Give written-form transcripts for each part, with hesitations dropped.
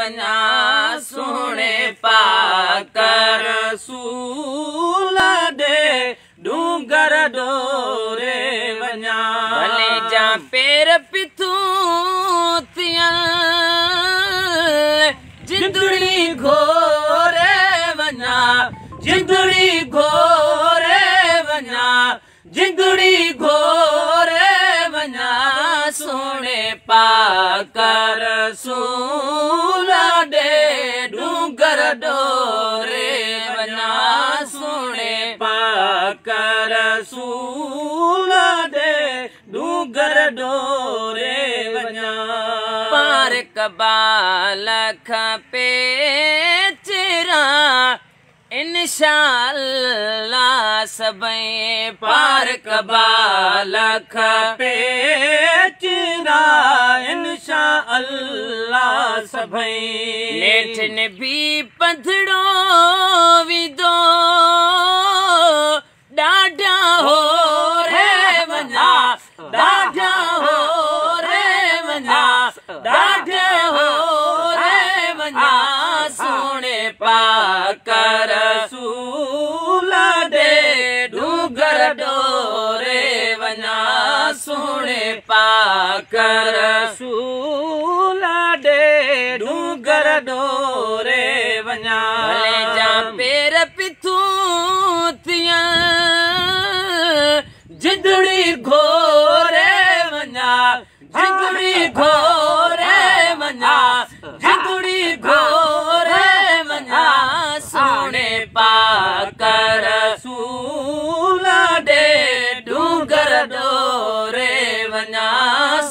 वञा सुहिणे पाक रसूल ॾे डूंगर डोरे वञा। भले जा पेर पिथूं थियनि जिंदड़ी घोरे वञा जिंदड़ी घोरे वञा जिंदड़ी घोरे वञा सुहिणे पाक रसूल ॾे डूंगर डोरे वञा सुहिणे पाक रसूल ॾे डूंगर डोरे वञा। पार कबाल खपे चिरा इंशाअल्लाह सभई पार कबाल खपे चिरा इंशाअल्लाह सभई। नेठ नबी पंधड़ो विधो ॾाढा हो रे वञा ॾाढा हो रे वञा ॾाढा हो रे वञा सुहिणे पाक रसूल ॾे डूंगर डोरे वञा सुहिणे पाक रसूल ॾे डूंगर डोरे वञा। भले जा पेर पिथूं थियनि जिंदड़ी घोरे वञा जिंदड़ी घोरे वञा जिंदड़ी घोरे वञा सुहिणे पाक रसूल ॾे डूंगर डोरे वञा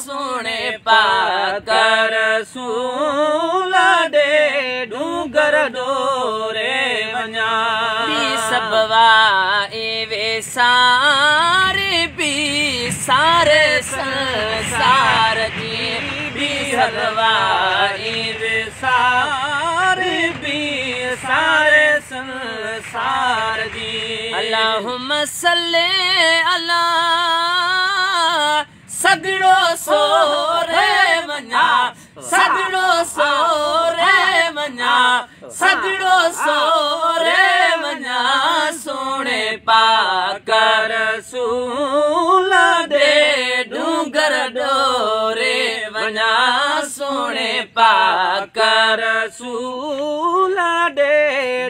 सुहिणे पाक रसूल ॾे डूंगर डोरे वञा। सबवा वे सारे बी सारे संसार जी बी सबवा वे सारे बी सारे संसार जी। अल्लाहुम्मा सल्ले अला सगड़ो सोरे वञा सगड़ो सोरे वञा सगड़ो सोरे वञा सुहिणे पाक रसूल ॾे डूंगर डोरे वञा सुहिणे पाक रसूल ॾे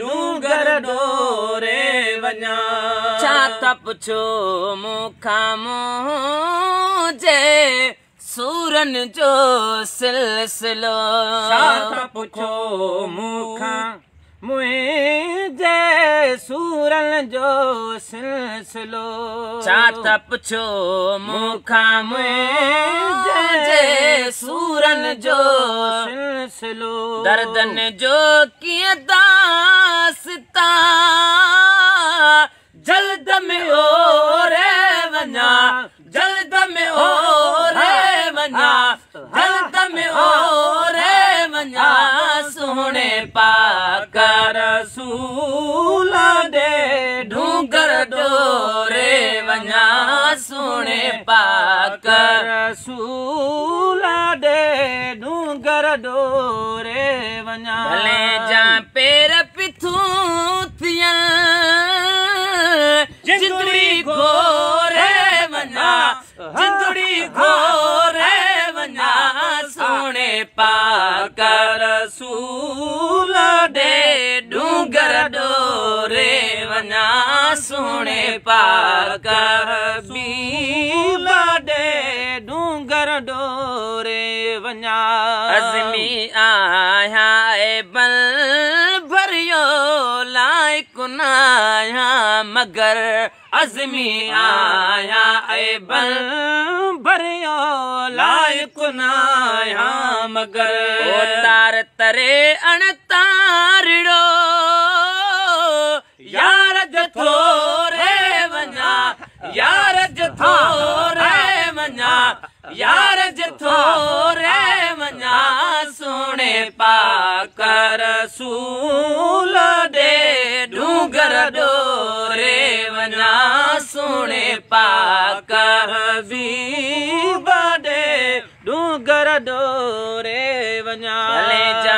डूंगर डोरे वञा। छा था पुछो मूंखां मुंहिंजे सूरनि जो सिलसिलो छा था पुछो मूंखां मुंहिंजे सूरनि जो सिलसिलो छा था पुछो मूंखां मुंहिंजे सूरनि जो सिलसिलो दर्दनि जो कीअं दास्तां जल्द में ओरे वञा जल्द में ओरे वञा जल्द में ओरे वञा सुहिणे पाक रसूल ॾे डूंगर डोरे वञा सुहिणे पाक रसूल ॾे डूंगर डोरे वञा। भले जा पेर पिथूं थियनि जिंदड़ी घोरे वञा जिंदड़ी घोरे वञा सुहिणे पाक रसूल ॾे डूंगर डोरे वञा सुहिणे पाक रसूल ॾे डूंगर डोरे वञा। अज़मी आहियां बल भरियो लाइक़ न आहियां मगर अज़मी आहियां बल भरियो लाइक़ न आहियां मगर ओ तार तरे अणतारड़ो यार जथो रे वञा यार जथो रे वञा यार जथो रे वञा सुहिणे पाक रसूल ॾे डूंगर डोरे वञा सुहिणे पाक हबीब ॾे डूंगर डोरे वञा। भले जा